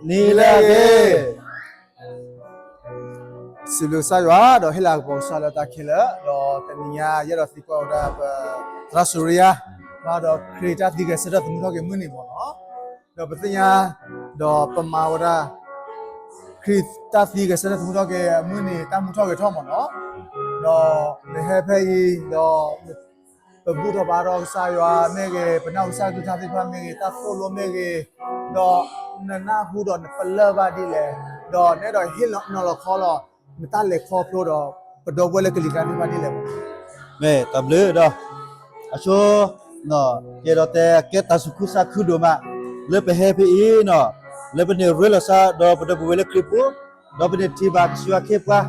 နံၤလၢအဂ့ၤ စံးဘျုးကစၢ်ယွၤ ဒီးဟ့ၣ်လၤကပီၤကစၢ်လၢတၢ်ခဲလၢာ်, ဒီးတနံၤညါ ယအဲၣ်ဒိးသံကွၢ်ဝဲဒၣ်ပ သရၣ်စူရံယါ ဘၣ်ဒီးခရံာ်တၢ်သံဂဲၤဆၢထၢၣ်သမူထီၣ်က့ၤမုၢ်နံၤမ့ၢ်နီၤ, ဒီးပသ့ၣ်ညါ ဒီးပမၤဝဲဒၣ် ခရံာ်တၢ်သံဂဲၤဆၢထၢၣ်သမူထီၣ်က့ၤအမုၢ်နံၤ တၢ်မူထီၣ်ဂဲၤထီၣ်မ့ၢ်နီၤ, ဒီးနဟဲဖဲအံၤ ဒီး ပဘူၣ်ထီၣ်ဘါထီၣ်ကစၢ်ယွၤမ့ၢ်ဂ့ၤ, ပနၢ်ဟူကစၢ်ကလုၢ်ကထါသ့ၣ်တဖၣ်မ့ၢ်ဂ့ၤ, တၢ်သိၣ်လိမ့ၢ်ဂ့ၤ, ဒီးနနၢ်ဟူဒီးနပလၢၢ်ဘၣ်ဒ်လဲၣ်, ဒီးနအဲၣ်ဒိးဟ့ၣ်လီၤနီၤလီၤခီလီၤ နတၢ်လဲၤခီဖျိဒီး ပဒီပုၢ်ဝဲၢ်လၢကလံၤကျါသ့ၣ်တဖၣ်ဒ်လဲၣ်မ့ၢ်, မ့ၢ်တၢ်ဘျုးဒီး အဆိ ယအဲၣ်ဒိးတဲကဲတၢ်သူၣ်ခုသးခုဒိၣ်မး လၢပဟဲဖဲအံၤနီၤ, လၢပန့ၢ်ရ့လိာ်သးဒီးပဒီပုၢ်ဝဲၢ်လၢခရံာ်ပူၤ, ဒီးပန့ၢ်ထံၣ်ဘၣ်ကစၢ်ယွၤအခ့အပှၤ,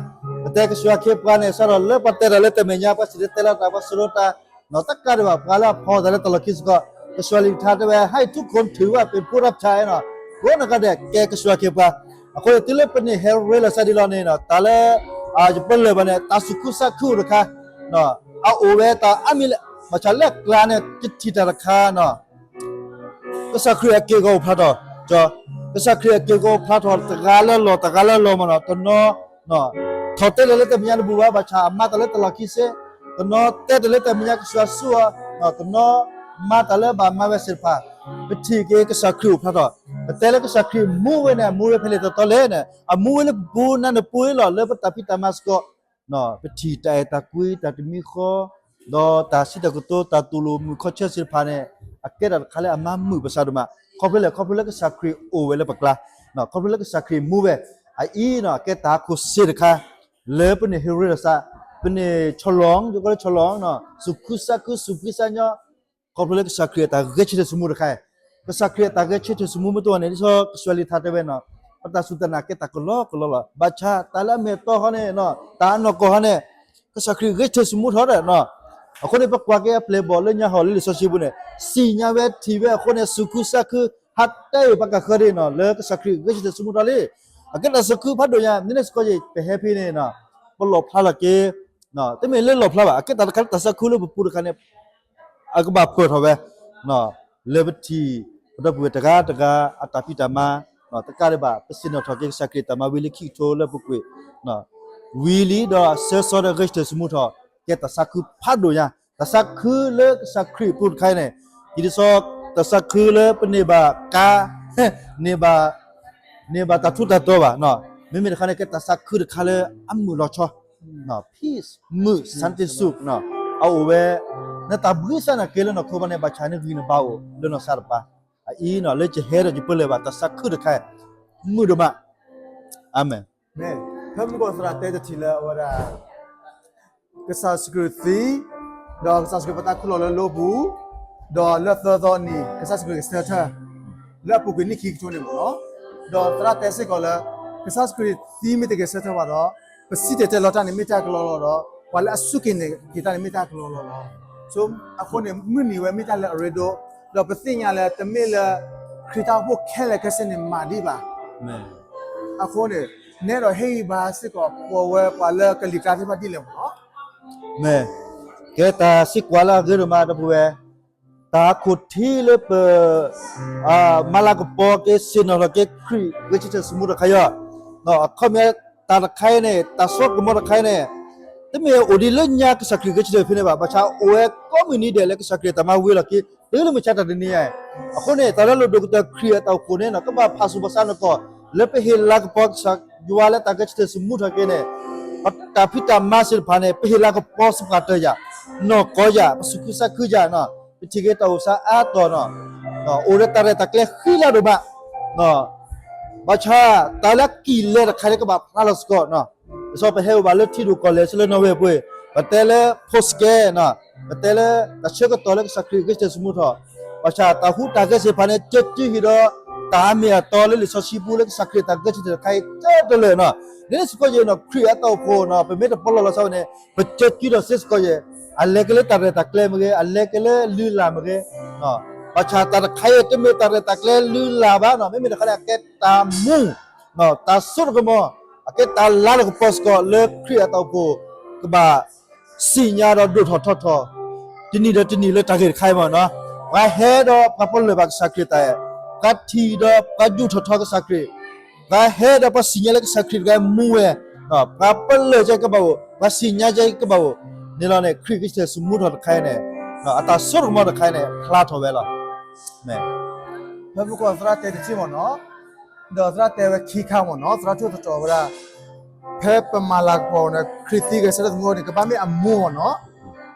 ပတဲကစၢ်ယွၤအခ့အပှၤန့ၣ် စးထီၣ်လၢပှၤတဲတၢ်လၢတၢ်မဲာ်ညါ ပှၤစံၣ်တဲၤတဲလီၤတၢ် ပှၤစိာ်လိတၢ် နီၤတကးဒံးဘၣ် ပှၤလၢအဖီၣ်တၢ်လၢတၢ်လီၢ်ခံစ့ၢ်ကီး, ကစၢ်ယွၤလံာ်ထါတဲဝဲ ဟဲအံၤထူခိၣ်နထုးဝဲ ပ့ၤဖိတၢ်ဖၠးအံၤနီၤ, ကိးနဂၤဒဲးကဲကစၢ်ယွၤအခ့အပှၤ, အဃိန့ၣ် တုၤလၢပန့ၢ်ဟဲရ့လိာ်သးဒ်လီၤန့ၣ်နီၤ တၢ်လၢ ယပလၢၢ်ဘၣ်န့ၣ် တၢ်သူၣ်ခုသးခုအိၣ်တခါ အအိၣ်ဝဲတၢ်အါမံၤလၢ ဘၣ်ဆၣ်လၢအကျါန့ၣ် ယထံၣ်တၢ်တခါနီၤ ကစၢ်ခရံာ်အက့ၢ်အဂီၤအိၣ်ဖျါထီၣ်, ကစၢ်ခရံာ်အက့ၢ်အဂီၤအိၣ်ဖျါထီၣ် တဂၤလၢလီၢ် တဂၤလၢလီၢ်မ့ၢ်နီၤ, တနီၤ ထီၣ်တဲတၢ်လၢတၢ်မဲာ်ညါတဘူၣ်ဘၣ် ဘၣ်ဆၣ်အမၤတၢ်လၢတၢ်လီၢ်ခံစ့, တနီၤတဲတၢ်လၢတၢ်မဲာ်ညါကစၢ်ယွၤဆူအီၤ, တနီၤ မၤတၢ်လၢဘၣ်မၤဝဲသ့ၣ်တဖၣ်, ပထံၣ်က့ၤကစၢ်ခရံာ်အိၣ်ဖျါထီၣ်, ပတဲလၢကစၢ်ခရံာ်မူဝဲန့ၣ် အမူဝဲဖဲလဲၣ်တတီလဲၣ်န့ၣ် အမူဝဲလၢပပူၤနၤနပူၤလီၤ လၢပတၢ်ဖံးတၢ်မၤစ့ၢ်ကီး ပထံၣ်တၢ်အဲၣ်တၢ်ကွံ တၢ်တမံၤဃီ, ဒီးတၢ်စံးတၢ်ကတိၤ တၢ်တူၢ်လိာ်မုာ်ခီၣ်ဆၢသ့ၣ်တဖၣ်န့ၣ် အကဲတၢ်တခါလၢအမၤမုာ်ပသးဒိၣ်မး, ခီဖျိလဲၣ် ခီဖျိလၢကစၢ်ခရံာ်အိၣ်ဝဲလၢပကျါ, ခီဖျိလၢကစၢ်ခရံာ်မူဝဲ, အအံၤနီၤ အကဲတၢ်အခိၣ်သ့ၣ်တခါ လၢပန့ၢ်ဟ့ၣ်ရ့လိာ်သး, ပန့ၢ်ဆီၣ်လီၤ ယကီလၢဆီၣ်လီၤ, သူၣ်ခုသးခု သူၣ်ဖှံသးညီ ခီဖျိလၢကစၢ်ခရံာ်အတၢ်ဂဲၤဆၢထၢၣ်သမူတခါ, ကစၢ်ခရံာ်အတၢ်ဂဲၤဆၢထၢၣ်သမူမ့ၢ်တအိၣ်န့ၣ် ဒ်သိးကစၢ်ယွၤလံာ်ထါတဲဝဲနီၤ, ပတၢ်စူၢ်တၢ်နာ်ကဲတၢ်ကလီကလီလီၤ, ဘၣ်ဆၣ်တၢ်လၢအမ့ၢ်အတီဃီန့ၣ်, တၢ်အနီၢ်ကီၢ်ဃီန့ၣ်, ကစၢ်ခရံာ်ဂဲၤဆၢထၢၣ်သမူထီၣ်ဒီး, အဃိန့ၣ် ပကွၢ်က့ၤအပျဲၢ်အဘီၣ်လၢညါဟီၣ်လၢလံာ်စီဆှံပူၤန့ၣ်, သ့ၣ်ညါဝဲထံၣ်ဝဲအဃိန့ၣ် သူၣ်ခုသးခု, ဟးတဲအံၤပှၤကဃၢၤဒ်န့ၣ် လၢကစၢ်ခရံာ်ဂဲၤဆၢထၢၣ်သမူထီၣ်လံ, အကဲတၢ်သူၣ်ခုဖးဒိၣ်ညါ, မ့ၢ်န့ၣ်စ့ၢ်ကီးယဲၢ် ပဟဲဖဲန့ၣ် ပလီၣ်ဖျါလီၤက့ၤ, တမ့ၢ်လၢလီၣ်ဖျါဘၣ်, အကဲတၢ်တခါလၢတၢ်သးခုလၢပပူၤတခါန့ၣ်, အကဘၣ်ပၢၢ်ထီၣ်ဝဲ, လၢပထံၣ် ပဒီပုၢ်ဝဲၢ်တဂၤတဂၤ အတၢ်ဖံးတၢ်မၤ, တကးဒံးဘၣ် ပဆ့ၣ်နီၤထီၣ်က့ၤကစၢ်ခရံာ်တၢ်မၤဝံၤလၢခံကထိလၢပူၤကွံာ်, ဝံၤလံဒီးဆၢစီဒီးဂဲၤဆၢထၢၣ်သမူထီၣ်, ကဲတၢ်သးခုဖးဒိၣ်ညါ, တၢ်သးခုလၢကစၢ်ခရံာ်အပူၤတခါအံၤန့ၣ်, ဒ်သိး တၢ်သးခုလၢပန့ၢ်ဘၣ်ကါ, န့ၢ်ဘၣ် န့ၢ်ဘၣ်တၢ်ထူးတၢ်တီၤဘၣ်, မ့မ့ၢ်တခါန့ၣ် ကဲတၢ်သးခုတခါလၢအမုာ်လီၤဆီ, peace မုာ် သးတ့ၣ်စူၣ်, အအိၣ်ဝဲ, နတၢ်ဘှံးသးနာ်က့လၢနီၢ်ခိဘၣ်န့ၣ် ဘၣ်ဆၣ်နဂံၢ်နဘါအိၣ်လၢနီၢ်သးတပၤ, အအံၤနီၤ လၢယဟဲဒီးယပလၢၢ်ဘၣ် တၢ်သးခုတခါ မုာ်ဒိၣ်မး, အၤမ့ၣ်. ဖဲမုၢ်ကီၢ်သရၣ်တဲတထံၣ်လၢအဝဲဒၣ် ကစၢ်ယ့ၣ်ၡူးခရံာ်သံ, ဒီးကစၢ်ယ့ၣ်ၡူးခရံာ်ပာ်တၢ်ခူၣ်လီၤလၢလိပူၤ, ဒီးလၢသၢသီနံၤ ကစၢ်ယ့ၣ်ၡူးခရံာ်ကဆၢထၢၣ်, လၢအပူၤကွံာ်နံၣ်ခံကထိန့ၣ်မ့ၢ်နီၤ, ဒီးသရၣ်တဲစ့ၢ်ကီးလၢ ကစၢ်ယ့ၣ်ၡူးခရံာ်သံမ့ၢ်တဂဲၤဆၢထၢၣ်ဘၣ်ဒီး ပစံၣ်တဲၤတဲလီၤတၢ်န့ၣ်မ့ၢ်တၢ်ကလီကလီလီၤ, ပှၤလၢအစူၢ်က့ၤနာ်က့ၤတၢ်န့ၣ်မ့ၢ်တၢ်ကလီကလီလီၤ. အဃိန့ၣ် မုၢ်နံၤဝဲမ့ၢ်တၢ်လၢအရ့ဒိၣ်, ဒီးပသ့ၣ်ညါလၢတမ့ၢ်လၢ ခရံာ်တၢ်အိၣ်ဖှိၣ်ခဲလၢာ်ခဲဆ့န့ၣ်မၤဒံးဘၣ်. အဃိန့ၣ် နဲဒိးဟ့ၣ်ဂံၢ်ဘါစ့ၢ်ကီးပဝဲပှၤလၢကလံၤကျါသ့ၣ်တဖၣ်ဒ်လဲၣ်မ့ၢ်နီၤ. မ့ၢ်, ကဲတၢ်သံကွၢ်လၢအဂ့ၤဒိၣ်မး ဒီပုၢ်ဝဲၢ်, တၢ်အခိၣ်ထံလၢပ မၤလၤကပီၤက့ၤဆ့ၣ်နီၤထီၣ်က့ၤခရံာ်ဂဲၤဆၢထၢၣ်သမူတခါအံၤ, အခီပညီ တၢ်တခါအံၤန့ၣ် တၢ်စိကမီၤတခါအံၤန့ၣ် တမ့ၢ်အိၣ်ဒံးလၢညါကစၢ်ခရံာ်ဂဲၤဆၢထၢၣ်ဖဲန့ၣ်ဘၣ်, ဘၣ်ဆၣ်အိၣ်ဝဲကိးမုၢ်နံၤဒဲးလၢကစၢ်ခရံာ်အတၢ်မၤဝံၤလီၤက့ၤ တုၤလၢမုၢ်ဆါတနံၤညါအံၤ, အဃိန့ၣ် တၢ်လၢလိၣ်ဒိၣ်ကတၢၢ်ခရံာ်အတၢ်အိၣ်ဖှိၣ်န့ၣ် ကဘၣ်ဖးဆူၣ်ဖးဆါနီၢ်ကီၢ် လၢပဟ့ၣ်လၤကပီၤကစၢ်ယွၤလၢတၢ်ဂဲၤဆၢထၢၣ်သမူထီၣ်က့ၤန့ၣ်, ပတၢ်ဖံးတၢ်မၤသ့ၣ်တဖၣ်န့ၣ် ပဟ့ၣ်လၤကပီၤသပှၢ်တၢၢ်ယၤ, နီၢ်ကီၢ်ယၤ, ပသူၣ်ခုသးခုယၤ, ပထံၣ်က့ၤတၢ်အိၣ်သးအါတီၢ်, အိၣ်ဒီးတၢ်ရဲၣ်တၢ်ကျဲၤဃံလၤဒိၣ်မး, ဘၣ်ဆၣ် တၢ်လၢအကံၣ်လဲၤတခါန့ၣ် ကဘၣ်ဖျါလီၤစ့ၢ်ကီး, ဒ်သိးပဟဲအိၣ်ဘၣ်လၢထံဒိၣ်ကီၢ်လဲၢ်ဆူလၢနီၣ်ဝဲပူၤ, ပတဲလၢ postal နီၤ, ပတဲလၢ တၢ်ဆၢကတီၢ်လၢကစၢ်ခရံာ်ဂဲၤဆၢထၢၣ်သမူထီၣ်, ဘၣ်ဆၣ်တၢ်ဟူးတၢ်ဂဲၤသ့ၣ်တဖၣ်န့ၣ် ကၢကူဟံၣ်ဒီး တၢ်အမ့ၢ်အတီလၢလံာ်စီဆှံပူၤလၢကစၢ်ခရံာ်အတၢ်ဂဲၤဆၢထၢၣ်တခါအံၤ ကတၢၢ်တလၢာ်နီၤ, ဒ်န့ၣ်စ့ၢ်ကီးယဲနီၤ ခရံာ်အတၢ်အိၣ်ဖှိၣ်နီၤ ပမ့ၢ်တပလီၢ်လီၤဆီဝဲန့ၣ် ပကၢကူဒီးစ့ၢ်ကီးယဲ, အလဲၤက့ၤလၢတၢ်ရဲၣ်တၢ်ကျဲၤမ့ၢ်ဂ့ၤ, အလဲၤက့ၤလၢလုၢ်လၢ်မ့ၢ်ဂ့ၤ, ဘၣ်ဆၣ်တၢ်တခါအံၤတမ့ၢ်တၢ်ရဲၣ်တၢ်ကျဲၤလုၢ်လၢ်ဘၣ်နီၤ, မ့မ့ၢ်တခါန့ၣ် အကဲတၢ်မူ တၢ်စိတၢ်ကမီၤ, အကဲတၢ်လၤလၤကပီၤစ့ၢ်ကီးလၢခရံာ်အတၢ်အိၣ်ဖှိၣ်, ကဘၣ်သ့ၣ်ညါဒီးဒိၣ်ထီၣ်ထီထီၣ်, တနံၤဒီးတနံၤလၢတၢ်ဂ့ၢ်တခါအံၤမ့ၢ်နီၤ, ပှၤဟဲဒီးပှၤပလၢၢ်ဘၣ်ကစၢ်ခရံာ်တၢ်အဲၣ်, ပှၤထံၣ်ဒီးပှၤဒိၣ်ထီၣ်ထီကစၢ်ခရံာ်, ပှၤဟဲဒီးပှၤသ့ၣ်ညါလၢကစၢ်ခရံာ်တဂၤမူဝဲ, ပှၤပလၢၢ်ကဲကဘၣ်အိၣ်, ပှၤသ့ၣ်ညါကဲကဘၣ်အိၣ်န့ၣ်လီၤန့ၣ် ခရံာ်ကဆဲးသမူထီၣ်တခါအံၤန့ၣ်, အတၢ်စိတၢ်ကမီၤတခါအံၤန့ၣ် ဖျါထီၣ်ဝဲလီၤ. ဖဲမုၢ်ကီၢ်သရၣ်တဲတထံၣ်မ့ၢ်နီၤ, ဒီးသရၣ်တဲဝဲခံခါမ့ၢ်နီၤ, သရၣ်ထိၣ်သတြီၤဝဲဒၣ် ဖဲပမၤလၤကပီၤန့ၣ် ခရံာ်သံဂဲၤဆၢထၢၣ်သမူန့ၣ် ကဘၣ်မ့ၢ်အမူမ့ၢ်နီၤ,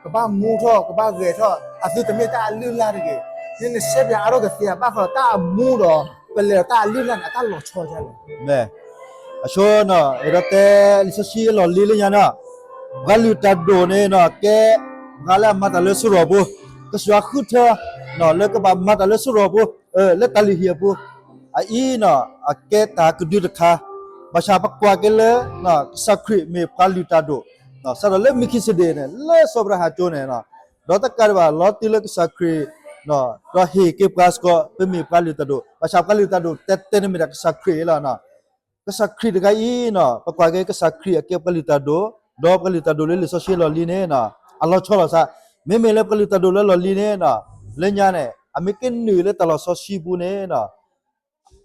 ကဘၣ်မူထီၣ် ကဘၣ်ဂဲၤထီၣ်, အသုတမ့ၢ်တၢ်အလုၢ်အလၢ်တဂ့ၤ, န့ၣ်နရှဲပၠးအါထီၣ်ကသ့ဧါ, ဘၣ်ဃးဒီးတၢ်အမူဒီး ပလဲၤဒီးတၢ်အလုၢ်အလၢ်န့ၣ် အတၢ်လီၤဆီဒ်လဲၣ်. အဆိနီၤ အဲၣ်ဒိးတဲလံာ်စီဆှံအလီၢ်လံၤလၢညါနီၤ, ပှၤလုၢ်တၢ်ဒိၣ်န့ၣ်နီၤ ကဲပှၤလၢအမၤတၢ်လၢစိရိၤဖိ, ကစၢ်ဃုထၢနီၤ လၢကဘၣ်မၤတၢ်လၢစိရိၤဖိ, လၢတၢ်လုၢ်ဟံၣ်အပူၤ, အအံၤနီၤ အကဲတၢ်ကဒုတခါ, ဘၣ်ဆၣ်ပကွၢ်က့ၤလၢ ကစၢ်ခရံာ်မ့ၢ်ပှၤလုၢ်တၢ်ဒိၣ်, စးထီၣ်လၢမ့ၤခံစဒ့ၣ်န့ၣ် လၢစီၤအၤဘြၤဟၣ်ကၠိန့ၣ်, ဒီးတကးဒံးဘၣ် လီၤတုၤလၢကစၢ်ခရံာ် ဒီးဟ့ၣ်က့ၤပှၤစ့ၢ်ကီး ပမ့ၢ်ပှၤလုၢ်တၢ်ဒိၣ်, ဘၣ်ဆၣ်ပှၤလုၢ်တၢ်ဒိၣ်တဲတဲန့ၣ်မ့ၢ်ဒၣ်ကစၢ်ခရံာ်အံၤလီၤ. ကစၢ်ခရံာ်တဂၤအံၤနီၤ ပကွၢ်က့ၤကစၢ်ခရံာ်အကဲပှၤလုၢ်တၢ်ဒိၣ်, ဒီးပှၤလုၢ်တၢ်ဒိၣ်လၢလံာ်စီဆှံအလီၢ်လံၤန့ၣ် အလီၤဆီလိာ်သး, မ့မ့ၢ်လၢပှၤလုၢ်တၢ်ဒိၣ်လၢလီၢ်လံၤန့ၣ်နီၤ လၢညါန့ၣ် အမ့ၢ်ကဲနုာ်လၢတၢ်လီၢ်စီဆှံပူၤန့ၣ်နီၤ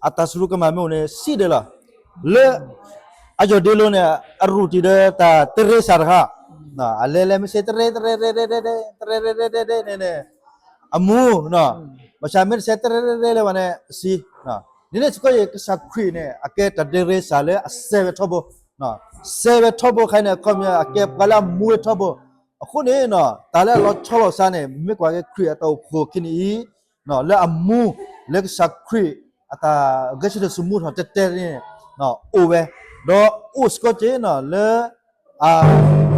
အတၢ်စရူးကမၣ်မ့ၢ်အိၣ်န့ၣ် စံးဒဲးလီၤ. လၢ အယီၢ်ဒ့လိၤန့ၣ် အရူၢ်တံၢ်ဒီးတၢ်တရ့စၢ်တခါ, အလဲၤလဲၤမ့ၢ်ဆဲးတရ့တရ့တရ့တရ့တရ့တရ့န့ၣ်န့ၣ် အမူ, ဘၣ်ဆၣ်မ့ၢ်တဆဲးတရ့တရ့လၢၤဘၣ်န့ၣ် အစံ, န့ၣ်န့ၣ်စ့ၢ်ကီး ကစၢ်ခရံာ်န့ၣ် အကဲတၢ်တရ့စၢ်လၢအစဲးဝဲထီဘိ, စဲးဝဲထီဘိခါန့ၣ် အခီပညီ အကဲပှၤလၢအမူဝဲထီဘိ, အဃိန့ၣ်နီၤ တၢ်လၢအလီၤဆီလိာ်သးန့ၣ် မ့ၢ်ကွၢ်က့ၤခရံာ်အတၢ်အိၣ်ဖှိၣ်ခံနံၤအံၤ လၢအမူ လၢကစၢ်ခရံာ် အတၢ်ဂဲၤဆၢထၢၣ်သမူထီၣ်တဲတဲန့ၣ် အိၣ်ဝဲ, ဒီးအိၣ်စ့ၢ်ကီးက့ၤနီၤ လၢ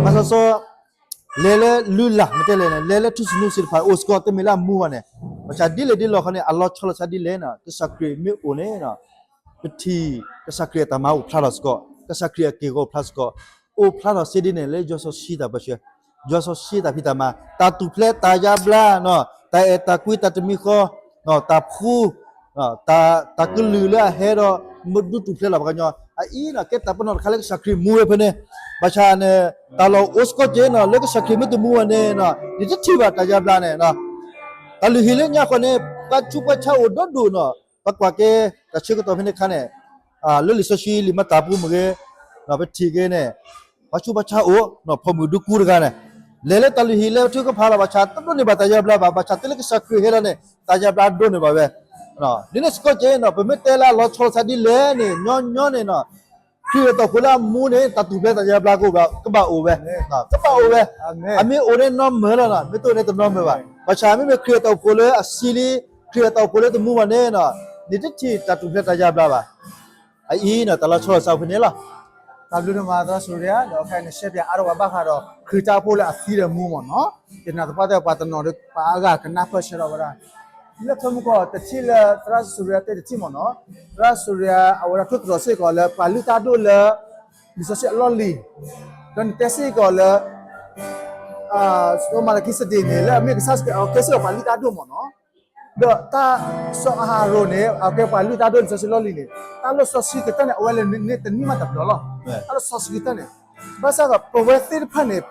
မၤစီဆှံ လဲၤလၢလုၢ်လၢ်မ့ၢ်တဲလဲၣ်န့ၣ် လဲၤလၢထူသနူသ့ၣ်တဖၣ်အိၣ်စ့ၢ်ကီး တမ့ၢ်လၢအမူဘၣ်န့ၣ်, ဘၣ်ဆၣ်ဒ်လဲၣ်ဒ်လဲၣ်ခီန့ၣ် အလီၤဆီလိာ်သးဒ်လဲၣ်နီၤ ကစၢ်ခရံာ်မ့ၢ်အိၣ်န့ၣ် ပထံၣ် ကစၢ်ခရံာ်အတၢ်မၤအိၣ်ဖျါထီၣ်စ့ၢ်ကီး, ကစၢ်ခရံာ်အက့ၢ်အဂီၤအိၣ်ဖျါစ့ၢ်ကီး, အိၣ်ဖျါထီၣ်စ့ၢ်ဒ်န့ၣ် လၢယွၤစီဆှံတၢ်ပၢဆှၢ, ယွၤစီဆှံတၢ်ဖံးတၢ်မၤ, တၢ်ထူၣ်ဖျဲးတၢ်ယါဘျါနီၤ, တၢ်အဲၣ်တၢ်ကွံတၢ်တမံၤဃီ, တၢ်ဖှူ, တၢ်ကလုၢ်လၢအဟဲဒီး မ့ၢ်ဒုးထူၣ်ဖျဲးလီၤပှၤကညီ, အအံၤနီၤ ကဲတၢ်ပနီၣ်တခါလၢကစၢ်ခရံာ်မူဝဲဖဲန့ၣ်, ဘၣ်ဆၣ်န့ၣ် တၢ်လီၢ်အိၣ်စ့ၢ်ကီးက့ၤနီၤ လၢကစၢ်ခရံာ်မ့ၢ်တမူဘၣ်န့ၣ်နီၤ နတထံၣ်ဘၣ်တၢ်ယါဘျါန့ၣ် တၢ်လုၢ်ဟံၣ်လၢညါဃီန့ၣ် ပှၤဆူးပှၤဆါအိၣ်ဒိၣ်ဒိၣ်နီၤ, ပကွၢ်က့ၤ တၢ်ဆၢကတီၢ်ဖဲန့ၣ်အခါန့ၣ် လၢလံာ်စီဆှံလံာ်မၤတၢ်ပူၤမ့ၢ်ဂ့ၤ, ပထံၣ်က့ၤန့ၣ် ပှၤဆူးပှၤဆါအိၣ် ဖီၣ်မုၢ်ဒူကူတဂၤန့ၣ် လဲၤလၢတၢ်လုၢ်ဟံၣ်လဲၤထုကဖၣ်လီၤ ဘၣ်ဆၣ်တဒိးန့ၢ်ဘၣ်တၢ်ယါဘျါဘၣ်, ဘၣ်ဆၣ်တုၤလၢကစၢ်ခရံာ်ဟဲလီၤန့ၣ် တၢ်ယါဘျါဒိးန့ၢ်ဘၣ်ဝဲ, ဒ်န့ၣ်စ့ၢ်ကီးက့ၤနီၤ ပမ့ၢ်တဲလၢအလီၤဆီလိာ်သးဒ်လဲၣ်န့ၣ် ညီညီန့ၣ်နီၤ ခရံာ်အတၢ်အိၣ်ဖှိၣ်လၢအမူန့ၣ် တၢ်ထူၣ်ဖျဲးတၢ်ယါဘျါကဘၣ်အိၣ်ဝဲ, ကဘၣ်အိၣ်ဝဲ, အမ့ၢ်အိၣ်န့ၣ်နီတမံၤလီၤနီၤ မ့ၢ်တအိၣ်န့ၣ်တနီတမံၤဘၣ်, ဘၣ်ဆၣ်မ့မ့ၢ်ခရံာ်အတၢ်အိၣ်ဖှိၣ်လၢအဆံးလံ, ခရံာ်အတၢ်အိၣ်ဖှိၣ်လၢတမူဘၣ်န့ၣ်နီၤ နတထံၣ်တၢ်ထူၣ်ဖျဲးတၢ်ယါဘျါဘၣ်. အအံၤနီၤ တၢ်လီၤဆီလိာ်သးဖဲန့ၣ်လီၤ. တၢ်ဘျုးဒိၣ်မးသရၣ်စူၤရံယါ ဒီးခဲအံၤနရှဲပၠးအါထီၣ်ပှၤဘၣ်ဃးဒီး ခရံာ်တၢ်အိၣ်ဖှိၣ်လၢအသံဒီးမူမ့ၢ်နီၤ, ယနာ်သပှၢ်တၢၢ်ပှၤတနီၤဒီး ပှၤအါဂၤကနၢ်ပၢၢ်ဆၢထီၣ်ဝဲဒၣ်, လၢဖဲမုၢ်ကီၢ်တထံၣ်လၢသရၣ်စူၤရံယါတဲတထံၣ်မ့ၢ်နီၤ, သရၣ်စူၤရံယါ အဝဲဒၣ်ထိၣ်သတြီၤစ့ၢ်ကီးလၢပှၤလုၢ်တၢ်ဒိၣ်လၢ လံာ်စီဆှံအလီၢ်လံၤ, ဒီးနတဲစ့ၢ်ကီးလၢ စီၤမၤလကံစဒ့ၣ်န့ၣ် လၢအမ့ၢ်ကစၢ်စ့ၢ်ကီး အကဲစ့ၢ်ကီးပှၤလုၢ်တၢ်ဒိၣ်မ့ၢ်နီၤ, ဒီးတၢ်စီၤအၤဟရိၣ်န့ၣ် အကဲပှၤလုၢ်တၢ်ဒိၣ်လံာ်စီဆှံလီၢ်လံၤန့ၣ် တၢ်လီၢ်စီဆှံကတၢၢ်န့ၣ် အဝဲလဲၤန့ၢ်တန့ၢ်မးတဘျီလီၤ. တၢ်လီၢ်စီဆှံကတၢၢ်န့ၣ် ဘၣ်ဆၣ်ဒီးပဝဲသ့ၣ်တဖၣ်န့ၣ်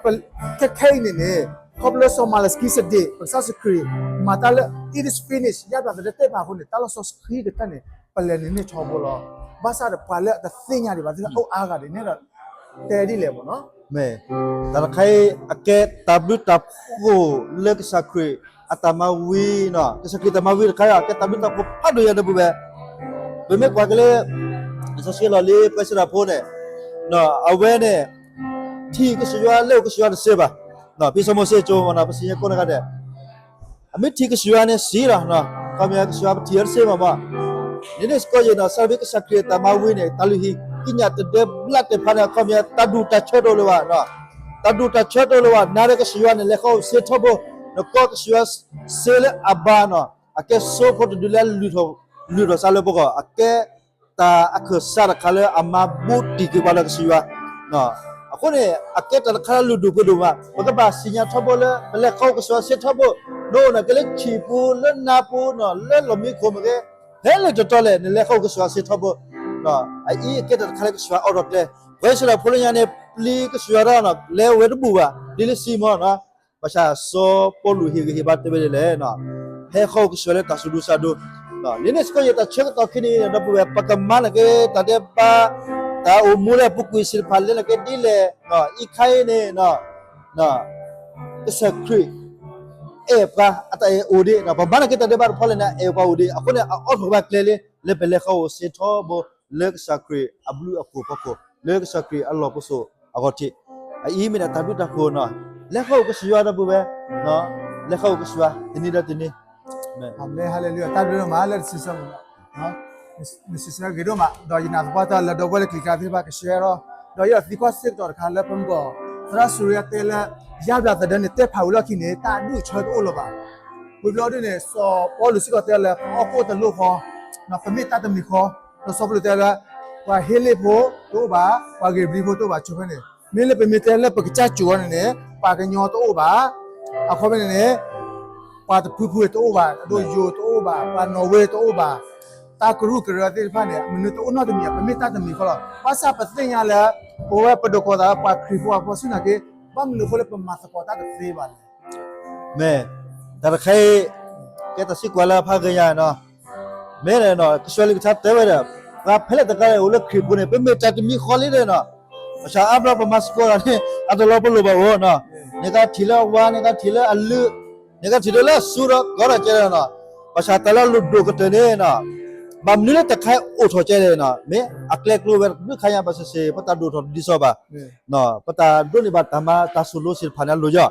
ခဲခဲအံၤန့ၣ်န့ၣ် ခီဖျိစီၤမၤလကံစဒ့ၣ် ပကစၢ်ယ့ၣ်ၡူးခရံာ် မၤတၢ်လၢ it is finished ယါဘျါသဒၢတဲာ်ဘၣ်အဃိန့ၣ် တၢ်လီၢ်စီဆှံကတၢၢ်န့ၣ် ပလဲၤန့ၢ်န့ၢ်ထီဘိလီၤ. ဘၣ်ဆၣ်ဒီးပှၤလၢအတသ့ၣ်ညါဒံးဘၣ်သ့ၣ်တဖၣ်အိၣ်အါဂၤဒံးန့ၣ်ဒီး တဲဒ်လဲၣ်မ့ၢ်နီၤ မ့ၢ် တၢ်တခါအံၤ အကဲတၢ်ဘျုးတၢ်ဖှိၣ်လၢကစၢ်ခရံာ်အတၢ်မၤဝံၤနီၤ, ကစၢ်ခရံာ်တၢ်မၤဝံၤတခါအံၤ အကဲတၢ်ဘျုးတၢ်ဖှိၣ်ဖးဒိၣ်ယၤဒီပုၢ်ဝဲၢ်, ပမ့ၢ်ကွၢ်က့ၤလၢ လံာ်စီဆှံလီၢ်လံၤ ပှၤစံးတၢ်ဖိန့ၣ် အဝဲန့ၣ် ထံၣ်ကစၢ်ယွၤ လဲၤအိၣ်ကစၢ်ယွၤတစဲးဘၣ်, ဖံစီၤမိၤၡ့ကၠိမ့ၢ်နီၤ ပစံးညါကိးနဂၤဒဲး အမ့ၢ်ထံၣ်ကစၢ်ယွၤန့ၣ်စံးလီၤ, အခီပညီကစၢ်ယွၤပထံၣ်အီၤတစ့မ့ၢ်ဘၣ်, န့ၣ်န့ၣ်စ့ၢ်ကီးယဲၢ်နီၤ စးထီၣ်ဖဲကစၢ်ခရံာ်အတၢ်မၤဝံၤန့ၣ် တၢ်လုၢ်ဟံၣ်ကညးတဒၢဘျးတဖၣ်န့ၣ် အခီပညီ တၢ်ဒူၣ်တၢ်ဆၢတအိၣ်လၢၤဘၣ်, တၢ်ဒူၣ်တၢ်ဆၢတအိၣ်လၢၤဘၣ်, နၤဒီးကစၢ်ယွၤန့ၣ် လဲၤဃီအိၣ်စ့ထီဘိ, နကိးကစၢ်ယွၤစ့လၢအဘါနီၤ, အကဲစိဖိတဒုလၢ လုၢ်ထီၣ်စၢ်လၢပဂီၢ်, အကဲ တၢ်အခၢၣ်စးတခါလၢအမၤဘူးတံၢ်က့ၤပှၤဒီးကစၢ်ယွၤ, အဃိန့ၣ် အကဲတၢ်တခါလၢလုၢ်ဒိၣ်ပှ့ၤဒိၣ်မး, ပကဘၣ်သ့ၣ်ညါထီဘိလၢ ပလဲၤဃီအိၣ်ကစၢ်ယွၤစ့ထီဘိ, နအိၣ်နာ်က့လၢထံၣ်ပူၤ လၢနါပူၤနီၤ လၢလီၢ်မံခိၣ်မ့ၢ်ဂ့ၤ, ဖဲလဲၣ်တတီၤလဲၣ် နလဲၤဃီအိၣ်ကစၢ်ယွၤစ့ထီဘိ, အအံၤအကဲတၢ်တခါလၢကစၢ်ယွၤအိးထီၣ်ကျဲ, ပှၤအံၣ်စရ့လးဖိလၢညါန့ၣ် ပျံၤကစၢ်ယွၤဒီး လဲၤဝဲတဘူၣ်ဘၣ်, ဒ်လၢစံးမ့ၢ်နီၤ, ဘၣ်ဆၣ်စီၤပီလူးဟ့ၣ်ဂံၢ်ဟ့ၣ်ဘါတဲဝဲဒ်လဲၣ်, ဟဲဃီအိၣ်ကစၢ်ယွၤလၢတၢ်သူၣ်ဒူသးဒူ, လၢန့ၣ်စ့ၢ်ကီး ယတၢ်ဆၢကတီၢ်ခဲအံၤန့ၣ် ဒီပုၢ်ဝဲၢ် ပကမၤနာ်က့ တၢ်ဒဲးဘး တၢ်အိၣ်မူလၢအပူၤကွံာ်သ့ၣ်တဖၣ် လဲၤနာ်က့ဒ်လဲၣ်, အံၤခါအံၤန့ၣ် ကစၢ်ခရံာ် အဲၣ်ပှၤအတၢ်အဲၣ်အိၣ်ဒံး, ပမၤနာ်က့တၢ်ဒဲးဘးတဖၣ်လဲၣ်န့ၣ် အဲၣ်ပှၤအိၣ်ဒံး, အဃိန့ၣ် အအိးထီၣ်ဘၣ်ကျဲလံ လၢပလဲၤဃီၤအိၣ်စ့ၢ်ထီဘိ လၢကစၢ်ခရံာ်အဘျုးအဖှိၣ်ဖီခိၣ်, လၢကစၢ်ခရံာ်အလီၢ်ပစိာ်အဂီၢ်ထံး, အအံၤမ့ၢ်ဒၣ်တၢ်ဘျုးတၢ်ဖှိၣ်န့ၣ်, လဲၤဃီၤအိၣ်ကစၢ်ယွၤဒီပုၢ်ဝဲၢ်, လဲၤဃီၤအိၣ်ကစၢ်ယွၤ တနံၤဒီးတနံၤ, အမ့ၢ် ဟါလ့လူယၤ တၢ်ဘျုးဒိၣ်မးလၢတၢ်စံးဆၢမုၢ် နစံးဆၢဂ့ၤဒိၣ်မး, ဒီးယနာ်သပှၢ်တၢၢ်လၢဒီပုၢ်ဝဲၢ်လၢကျံၤကျါသ့ၣ်တဖၣ်ကဆှၢဒီး, ဒီးယဲဒီးသံကွၢ်စ့ၢ်ကတီၢ်တခါလၢပမ့ၢ် သရၣ်စူၤရံယါတဲလၢ ယါဘျါသဒၢန့ၣ် တဲဖးဝံၤလီၢ်ခံန့ၣ် တၢ်အဒူၣ်အဆၢတအိၣ်လၢၤဘၣ်. ဝံၤဘျီဒ်န့ၣ် စီၤပီလူးစ့ၢ်ကီးတဲလၢ ပအီၣ်ကိၣ်တလိၣ်ဃီ, ပမ့ၢ်တၢ်တမံၤဃီ, ဒီးစီၤပီလူးတဲလၢ ပှၤဟ့လ့ၣ်ဖိတအိၣ်ဘၣ်, ပှၤဧ့ၤဘြံၤဖိတအိၣ်ဘၣ် ဆိဖဲန့ၣ်, မ့ၢ်လၢပမ့ၢ်တဲလၢပကစၢ်ကိၤအီၤန့ၣ်န့ၣ် ပှၤကညီတအိၣ်ဘၣ်, အခီပညီန့ၣ်န့ၣ် ပှၤတဖုဖုတအိၣ်ဘၣ်, အဒိ ယိၤတအိၣ်ဘၣ်, ပှၤနီၣ်ဝ့တအိၣ်ဘၣ်, တၢ်ကရူၢ်ကရၢသ့ၣ်တဖၣ်န့ၣ် မနုၤတအိၣ်နီတမံၤ, ပမ့ၢ်တၢ်တမံၤဃီလီၤ. ဘၣ်ဆၣ်ပသ့ၣ်ညါလၢ ပဝဲပဒိးကိးသးလၢပှၤခရံာ်ဖိအဖီဆူၣ်နာ်က့, ဘၣ်မနုၤအဃိလၢပမၤသကိးတၢ်တသ့ဘၣ်လဲၣ်. မ့ၢ် တၢ်တခါအံၤ ကဲတၢ်သံကွၢ်လၢဖးဂ့ၤညါန့ၣ်, မ့ၢ်န့ၣ် ကစၢ်ယွၤလံာ်ကထါတဲဝဲဒီး ပှၤဖဲလဲၣ်တဂၤန့ၣ် အိၣ်လၢခရံာ်ပူၤန့ၣ် ပမ့ၢ်တၢ်တမံၤဃီလံန့ၣ်, ဘၣ်ဆၣ်အါဘျီပမၤသကိးတၢ်န့ၣ် အတလီၤပလိာ်ဘၣ်အိၣ်န့ၣ်, န့ၣ်ကထံၣ်လၢအဝါ, န့ၣ်ကထံၣ်လၢအလုၢ်, န့ၣ်ကထံၣ်လၢအစူဒီးကီဒီးကဲန့ၣ်, ဘၣ်ဆၣ်တၢ်လၢအလိၣ်ဒိၣ်ကတၢၢ်န့ၣ်, ဘၣ်မနုၤလၢတၢ်တခါအံၤအိၣ်ထီၣ်ကဲန့ၣ်, မ့ၢ်အကျဲကျိၤဝဲတဘျုးခါညါ ဘၣ်ဆၣ်ဆ့ၣ် ပတၢ်ဒိၣ်ထီၣ်တဒ်သိးဘၣ်, ပတၢ်ဒိးန့ၢ်ဘၣ်တၢ်မၤတၢ်ဆိၣ်လိသ့ၣ်တဖၣ်န့ၣ်အလိၤယီၤ,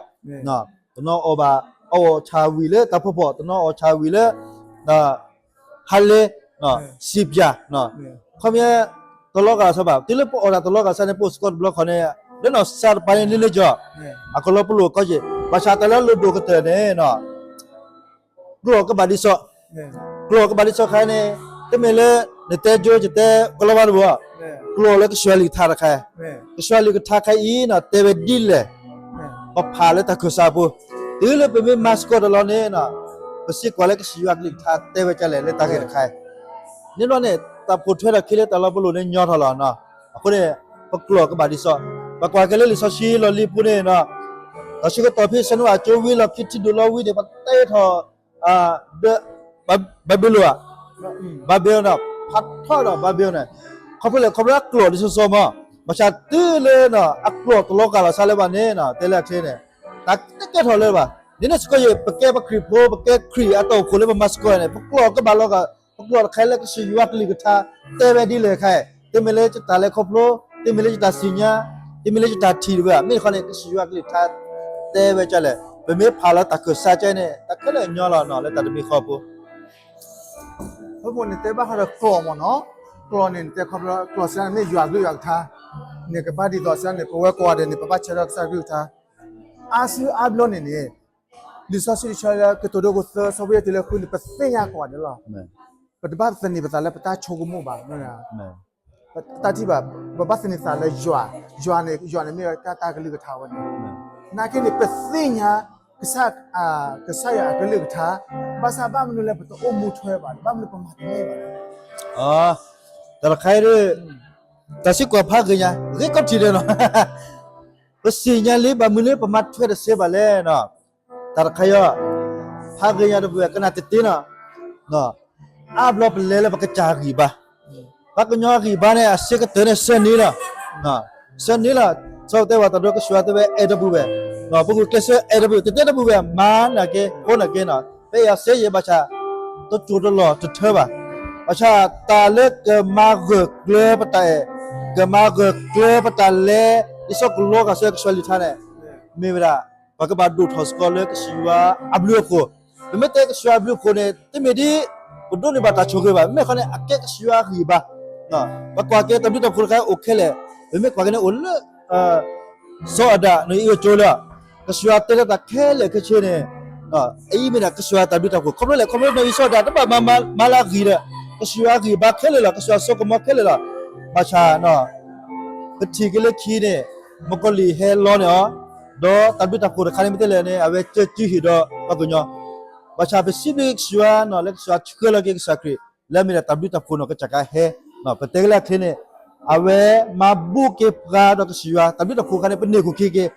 တနီၤအီၣ်ဘၣ်, အီၣ်ဆၣ်ဝံၤလၢတၢ်ဖီၣ်ဖီၣ်, တနီၤအီၣ်ဆၣ်ဝံၤလၢ ဟါလ့, စံးပၠး, ခီပညီ တလီၤဂာ်လီၤဆီဘၣ်, တုၤလၢပအီၣ်တၢ်တလီၤဂာ်စ့ၢ်န့ၣ် ပအိၣ်စ့ၢ်ကီးတဘျီဃီန့ၣ်, လၢနီၢ်စၢ်တပၤန့ၣ် လၢလၢကီၢ်, အကလီၤပလိာ်ကီက့ၤ, ဘၣ်ဆၣ်တၢ်လၢအလိၣ်ဒိၣ်ကတၢၢ်န့ၣ် ကျိာ်ကဘၣ်ဒ်သိး, ကျိာ်ကဘၣ်ဒ်သိးခါန့ၣ်, တမ့ၢ်လၢ နတဲကၠိယတဲကလီဘၣ်တဘၣ်, ကျိာ်လၢကစၢ်ယွၤလံာ်ကထါတခါ, ကစၢ်ယွၤလံာ်ကထါခါအံၤန့ၣ် တဲဝဲဒ်လဲၣ်, ပဖးလၢတၢ်ခၢၣ်စးအပူၤ, တုၤလၢပမ့ၢ်မၤသကိးတၢ်လီၤန့ၣ်, ပစံးကွၢ်လၢကစၢ်ယွၤကလုၢ်ကထါတဲဝဲဒ်လဲၣ်လၢတၢ်ဂ့ၢ်တခါ, န့ၣ်ဘျီန့ၣ် တၢ်ပိာ်ထွဲထီၣ်ခံလၢတၢ်လီၤပလိာ်န့ၣ်ညီထီၣ်လီၤ, အဃိန့ၣ် ပကျိာ်ကဘၣ်ဒ်သိး, ပကွၢ်က့ၤလၢလံာ်စီဆှံလီၢ်လံၤပူၤန့ၣ်, တၢ်ဆၢကတီၢ်ဖဲစီၤနိအၤကၠိဝံၤလီၢ်ခံထံဒိၣ်လီၤဝံၤန့ၣ် ပတဲထီၣ် ဒီး ဘၤဘ့လိၣ်ဧါ, ဘၤဘ့လိၣ်န့ၣ် ဖးထီဒီးဘၤဘ့လိၣ်န့ၣ်, ခီဖျိလဲၣ် ခီဖျိအကျိာ်ဒ်သိးသိးမး, ဘၣ်ဆၣ်တုၤလၢ အကျိာ်တလီၤဂာ်လီၤဆီလၢၤဘၣ်န့ၣ် တဲလၢအချ့န့ၣ်, တၢ်တကဲထီၣ်လၢၤဘၣ်, ဒ်န့ၣ်စ့ၢ်ကီးယဲ ပကဲပှၤခရံာ်ဖိ ပကဲခရံာ်အတၢ်အိၣ်ဖှိၣ်လၢပမၤသကိးန့ၣ် ပကျိာ်ကဘၣ်လီၤဂာ်, ပကျိာ်တခါလၢကစၢ်ယွၤကလုၢ်ကထါ တဲဝဲဒ်လဲၣ်ခါ, တမ့ၢ်လၢယတၢ်လဲၤခီဖျိ, တမ့ၢ်လၢယတၢ်သ့ၣ်ညါ, တမ့ၢ်လၢယတၢ်ထံၣ်တဝဲ, မ့ၢ်တခီန့ၣ် ကစၢ်ယွၤကလုၢ်ကထါ တဲဝဲဒ်လဲၣ်, ပမ့ၢ်ဖးလၢတၢ်ခၢၣ်စးကဲန့ၣ် တၢ်ခဲလၢာ်ညီလီၤန့ၣ် လၢတၢ်တမံၤဃီပူၤ ဖဲပန့ၣ်တဲဘၣ်ဃးဒီးကျိာ်မ့ၢ်န့ၣ်, ကျိာ်န့ၣ် နတဲခီဖျိကျိာ်စ့ၢ်န့ၣ်မ့ၢ်ယွၤကလုၢ်ယွၤကထါ, န့ၣ်ကဘၣ်ဒ်သိးစ့ၢ်န့ၣ် ပဝဲကိးဂၤဒဲးန့ၣ် ပဘၣ်ဆၢထၢၣ်ကစၢ်ကလုၢ်ကထါ, အါစုအါဘျီန့ၣ်န့ၣ်, လံာ်စီဆှံတဆၢလၢကတိၤဒိခိၣ်သၢ ဆၢဖိယဲၢ်တုၤလၢဃုန့ၣ် ပသ့ၣ်ညါကိးဂၤဒဲးလီၤ, ပတဘၣ်သန့ၤပသးလၢပတၢ်ဆိကမိၣ်ဘၣ်, ပတၢ်ထံၣ်ဘၣ်, ပဘၣ်သန့ၤသးလၢယွၤ, ယွၤန့ၣ် ယွၤန့ၣ်မ့ၢ်တၢ်ကလုၢ်ကထါဝဲန့ၣ်, နာ်က့န့ၣ် ပသ့ၣ်ညါ ကစၢ်ယွၤအကလုၢ်ကထါ, ဘၣ်ဆၣ်ဘၣ်မနုၤလၢပတအိၣ်မူထွဲဘၣ်, ဘၣ်မနုၤပမၤတန့ၢ်ဘၣ်, တၢ်တခါအံၤ, တၢ်သံကွၢ်ဖးဂ့ၤညါ ဂ့ၤကီထံၣ်ဒဲးလီၤ, ပသ့ၣ်ညါလံ ဘၣ်မနုၤလၢပမၤထွဲတသ့ဘၣ်လဲၣ်, တၢ်တခါအံၤ, ဖးဂ့ၤညါတဘျုးကနၣ်တသ့န့ၣ်, အါဘျီပလဲၤလၢပကစၢ်ဂံၢ်ဘါ, ပှၤကညီဂံၢ်ဘါန့ၣ် အဆၢကတၢၢ်န့ၣ် ဆၢန့ၣ်လီၤ, ဆၢန့ၣ်လီၤ, ဆိတဲဝဲတၢ်ဒိကစၢ်ယွၤတဲဝဲအဲၣ်တဘျုးဝဲ, ပဂုာ်ကျဲးစၢးအဲၣ်တဘျုး တတဲတဘျုးဝဲ မၤနာ်က့ ဃိနာ်က့န့ၣ်, ဖဲအံၤအဆၢယဲၢ်ဘၣ်ဆၣ်, တစိၢ်တလီၢ်တထၢဘၣ်, ဘၣ်ဆၣ်တၢ်လၢကမၤဂၢၢ်ကျၢၤပတၢ်အဲၣ်, ကမၤဂၢၢ်ကျၢၤပတၢ်လဲၤ ဒ်သိးကလီၤဂာ်စၢၤကစၢ်ယွၤလံာ်ထါန့ၣ်, မ့ၢ်ဝဲဒၣ် ပှၤကဘၣ်ဒိၣ်ထီၣ်စ့ၢ်ကီးလၢကစၢ်ယွၤအဘျုးအဖှိၣ်, ပမ့ၢ်တဲကစၢ်ယွၤအဘျုးအဖှိၣ်န့ၣ် တမ့ၢ်ဒ် ပဒိးန့ၢ်ဘၣ်တၢ်ဆိၣ်ဂ့ၤဘၣ်, မ့မ့ၢ်ဃီန့ၣ် အကဲကစၢ်ယွၤဂံၢ်ဘါ, ပကွၢ်က့ၤတၢ်ဘျုးတၢ်ဖှိၣ်တခါအိၣ်ခဲလၢာ်, ပမ့ၢ်ကွၢ်က့ၤန့ၣ်အိၣ်လၢ စီၤအၤဒၣ်န့ၣ်အံၤအကၠိလၢ ကစၢ်ယွၤတဲလၢတၢ်ခဲလၢာ်ခဲဆ့န့ၣ်, အအံၤမ့ၢ်ဒၣ်ကစၢ်ယွၤတၢ်ဘျုးတၢ်ဖှိၣ်, ခီဖျိလဲၣ် ခီဖျိန့ၣ်အံၤစီၤအၤဒၣ် တဘၣ်မၤလၢအဂ့ၤဒီး, ကစၢ်ယွၤဂံၢ်ဘါခဲလၢာ်လီၤ, ကစၢ်ယွၤစိကမီၤခဲလၢာ်လီၤ, ဘၣ်ဆၣ် ပထံၣ်က့ၤလၢခံန့ၣ်, မုၣ်ကီၤလံၢ်ဟဲလီန့ၢ်အီၤ, ဒီးတၢ်ဘျုးတၢ်ဖှိၣ်တခါန့ၣ်မ့ၢ်တဲလဲၣ်န့ၣ် အဝဲကၢကူဟ့ၣ်ဒီးပှၤကညီ, ဘၣ်ဆၣ်ပစံးဘျုးကစၢ်ယွၤန့ၣ် လၢကစၢ်ယွၤဆှၢလီၤက့ၤကစၢ်ခရံာ် လၢအမ့ၢ်ဒၣ်တၢ်ဘျုးတၢ်ဖှိၣ်န့ၣ် ကစၢ်ခါဟဲ, ပတဲကလၢအချ့န့ၣ်, အဝဲမၤဘူၣ်က့ၤပှၤဒီးကစၢ်ယွၤ တၢ်ဘျုးတၢ်ဖှိၣ်တခါန့ၣ် ပန့ၢ်ခိၣ်ခံက့ၤ,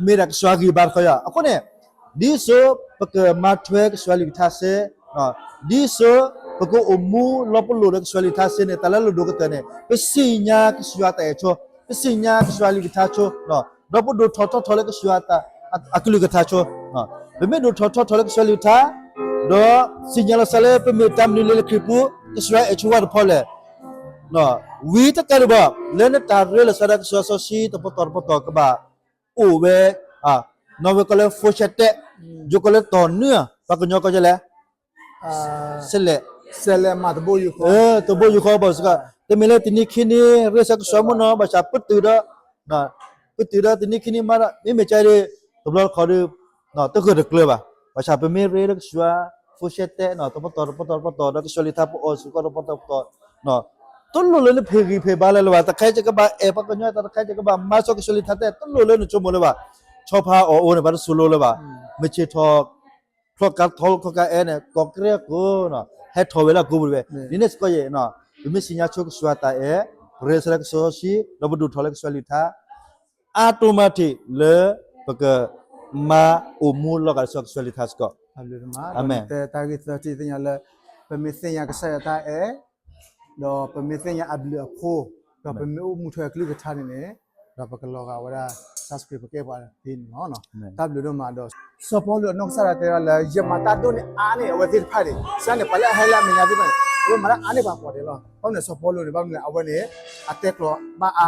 မ့ၢ်ဒၣ်ကစၢ်ယွၤဂံၢ်ဘါတခီယီၤ, အဃိန့ၣ်, ဒ်သိးပကမၤထွဲကစၢ်ယွၤလံာ်ကထါစ့ၢ်, ဒ်သိး ပကအိၣ်မူလီၤပလိာ်ဒီးကစၢ်ယွၤကလုၢ်ကထါစ့ၢ်န့ၣ် တၢ်လၢအလိၣ်ဒိၣ်ကတၢၢ်န့ၣ် ပသ့ၣ်ညါကစၢ်ယွၤတၢ်အဲၣ်ဆိ, ပသ့ၣ်ညါကစၢ်ယွၤကလုၢ်ကထါဆိ, ဒီးပဒိၣ်ထီၣ်ထီထီၣ်လၢကစၢ်ယွၤ အကလုၢ်ကထါဆိ, ပမ့ၢ်ဒိၣ်ထီၣ်ထီထီၣ်လၢကစၢ်ယွၤကလုၢ်ကထါ, ဒီးသ့ၣ်ညါလီၤသးလၢပမ့ၢ်တၢ်မနုၤလဲၣ်လၢခရံာ်ပူၤ, ကစၢ်ယွၤအဲၣ်ဆိဝဲတဖီလဲၣ်, ဝံၤတကးဒံးဘၣ် လၢနတၢ်ရ့လိာ်သးဒီးကစၢ်ယွၤစီဆှံတပတီၢ်တပတီၢ်ကဘၣ်အိၣ်ဝဲ, နီၢ်ဝဲကီးလၢ foresight, ယိၤကီးလၢတီၢ်နုၢ်, ပှၤကညီကီးဒ်လဲၣ် စဲးလဲး, တဘိယူၢ်ဃီဘၣ်စ့ၢ်ကီး, တမ့ၢ်လၢတနံၤခံနံၤရ့စၢ်ကစၢ်မ့ၢ်နီၤ ဘၣ်ဆၣ်ပတုာ်ဒီး, ပတုာ်ဒီးတနံၤခံနံၤမးဒီး မ့မ့ၢ်ကဲဒ် တဘျီတခီၣ်ဒီး တဂၢၢ်တကျၢၤဘၣ်. ဘၣ်ဆၣ်ပမ့ၢ်ရ့ဒီးကစၢ်ယွၤ foresight တပတီၢ်တပတီၢ်တပတီၢ် ဒီးကစၢ်ယွၤကလုၢ်ကထါပအိၣ်စ့ၢ်ကီးတပတီၢ်တပတီၢ်, တလိၣ်လၢနဖံးဂံၢ်ဖံးဘါလၢၤဘၣ်. တခါကဘၣ်အဲၣ်ပှၤကညီတၢ်, တခါကဘၣ်မၤစီကစၢ်ယွၤကလုၢ်ကထါတၢ်, တလိၣ်လၢနဆိကမိၣ်လၢၤဘၣ်. ဆီဖါအီၣ်အီၤန့ၣ် ဘၣ်တစိၤလိၤလၢၤဘၣ်. မ့ၢ်ဆ့ၣ်ထီၣ် ခီၣ်ကးထီၣ်ခီၣ်ကးအဲၣ်န့ၣ် ကီၢ်ကရ့ၣ်ကိး ဟဲထီၣ်ဝဲလၢအကိာ်ပူၤတဝဲ. ဒ်န့ၣ်စ့ၢ်ကီးယဲၢ်, ပမ့ၢ်သ့ၣ်ညါဆိကစၢ်ယွၤတၢ်အဲၣ်, ပရ့စၢ်လၢကစၢ်ယွၤစီဆှံ ဒီးပဒိၣ်ထီၣ်လၢကစၢ်ယွၤကလုၢ်ကထါ automatic လၢပကမၤအိၣ်မူလီၤဂာ်ဒ်သိးကစၢ်ယွၤကလုၢ်ကထါစ့ၢ်ကီး. အၤမ့ၣ်. တၢ်ဂ့ၢ်သၢထံၣ်သ့ၣ်ညါလၢ ပမ့ၢ်သ့ၣ်ညါကစၢ်ယွၤတၢ်အဲၣ်, ဒီးပမ့ၢ်သ့ၣ်ညါအဘျုးအဖှိၣ်, ဒီးပမ့ၢ်အိၣ်မူထွဲအကလုၢ်ကထါန့ၣ်န့ၣ်, ဒီးပကလီၤဂာ်ဝဲဒၣ် ကစၢ်ခရံာ်ပကဲပှၤသ့န့ၣ်လီၤ. တၢ်ဘျုးဒိၣ်မးဒီး စီၤပီလူးအနီၢ်ကစၢ်ဒၣ်တဲဝဲဒၣ်လၢ ယမၤတၢ်ဒိၣ်န့ၢ်အါန့ၢ်အဝဲသ့ၣ်တဖၣ်န့ၣ်, စ့ၢ်န့ၣ် ပှၤလၢအဟဲလၢအမဲာ်ညါသ့ၣ်တဖၣ်န့ၣ် အဝဲမၤတၢ်အါန့ၢ်ပှၤကိးဂၤဒဲးလီၤ. ဘၣ်မနုၤလဲၣ် စီၤပီလူးန့ၣ် ဘၣ်မနုၤလဲၣ် အဝဲန့ၣ် အတဲကျိာ်ဘၣ်အါ,